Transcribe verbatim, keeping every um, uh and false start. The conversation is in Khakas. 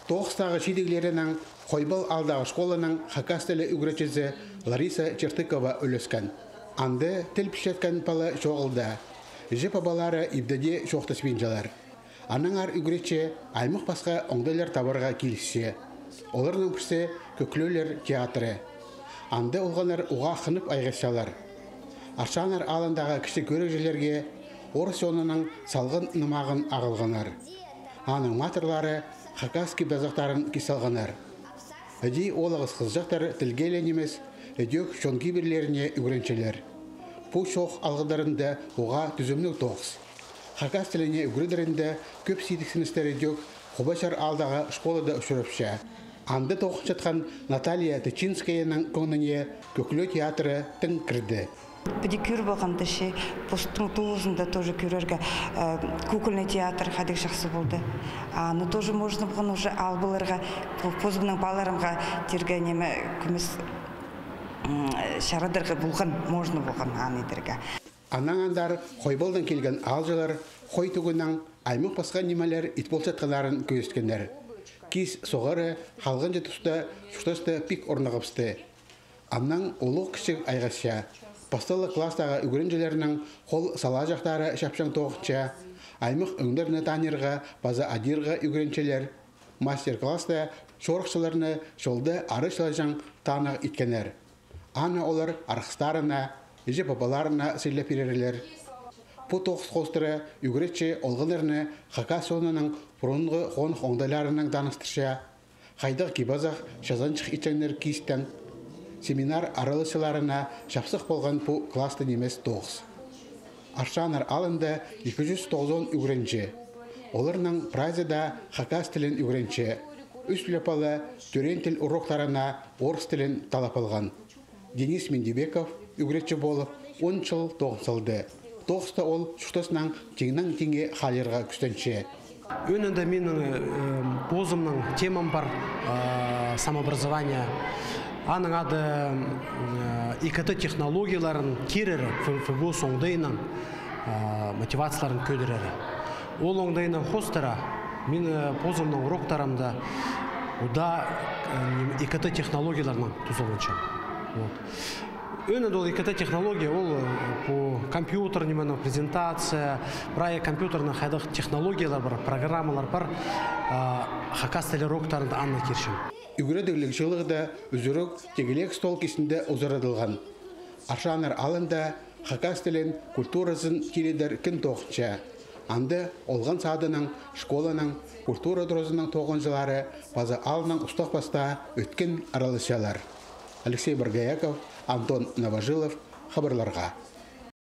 Тоғыстағы чидіглерінең Хойбал аалдағы школаның хакас тілі ӱгретчізі Лариса Чертыкова ӱлескен. Анда тіл пілчеткен пала чоғыл даа. Іҷе-пабалары ибде дее чоохтаспинчалар. Аннаңар ӱгретчі аймах-пасха оңдайлар табарға килісче. Оларның пірсі — Кӧклеелер театры. Анда олғаннар уғаа хынып айғасчалар. Арчаннар аалындағы кічіг кӧрігҷілерге орыс чонының салған нымағын ағылғаннар. Аның матырлары хакас кип-чазахтарын кис салғаннар. Іди оолағас-хызыҷахтар тілге ле нимес, ідӧк чон кибірлеріне ӱгренчелер. Пу чоох алғыдарында уғаа тӱзімніг тоғыс. Хакас тіліне ӱгредерінде кӧп сидіксіністер ідӧк Хубачар аалдағы школада учурапча. Анда тоғынчатхан Наталья Тычинскаяның кӧңніне Кӧклеелер театры тың кірді. Педикюр полған, тіпче, постың тоғызында тоже кӧрерге, э, кукольный театр хайдағ чахсы полды. Аны тоже можно полған уже ал поларға, по-, позымның палаларымға тирге неме кӱміс, м, чарадарға полған, можно полған аны идерге. Аннаң андар Хойбалдаң килген аалҷылар хой тӱгінең аймах-пасха нимелер ит полчатханнарын кӧзіткеннер. Кис соғары халғанҷы туста чуртаста пик орнығыбысты. Аннаң улуғ-кічіг айғасча. Пасталығ класстағы ӱгренҷілернің хол салаҷахтары чапчаң тоғынча. Аймах ӧңнерні танирға паза адирға ӱгренчелер. Мастер-класста чорыхчыларны чолда арачылаҷаң танығ иткеннер. Аны олар арғыстарына, іҷе-пабаларына сыйлап пирерлер. Пу тоғыс хоостыра ӱгретчі олғаннарны хакас чонының пурунғы хоных оңдайларынаң таныстырча. Хайдағ кип-чазах чазанҷых итчеңнер кистең. Семинар араласчыларына чапсых полған пу класстығ нимес тоғыс. Арчаннар аалында ікі чӱс тоғызон ӱгренҷі. Оларның прайзы даа хакас тілін ӱгренче. Ӱс ле пала тӧреен тіл уроктарына орыс тілін таллап алған. Денис Миндибеков ӱгретчі полып он чыл тоғын салды. Тоғыста ол чуртаснаң тиңнең-тиңе халирға кӱстенче. Ӧӧнінде минің, э, позымның темам пар, э, самообразование. Аның ады, э, ИКТ технологияларын кирер, Ф-, ФГОС оңдайының, э, мотивацияларын кӧдірер. Ол оңдайның хоостыра мин, э, позымның уроктарымда удаа, э, ИКТ технологияларнаң тузаланчам. Вот. Ӧӧнінде ол ИКТ технология, ол, э, по компьютер, нименің презентация, прай компьютернің хайдағ технологиялар пар, программалар пар, а, хакас тілі уроктарында аны кирчем. Ӱгредігліг чылығда ӱзӱрік тегілек стол кистінде узарадылған. Арчаннар аалында хакас тілін, культуразын тилідер кин тоғынча. Анда олған садының, школаның, культура туразының тоғынҷылары паза аалның устағ-пастаа ӧткін араласчалар. Алексей Боргояков, Антон Новожилов, хабарларға.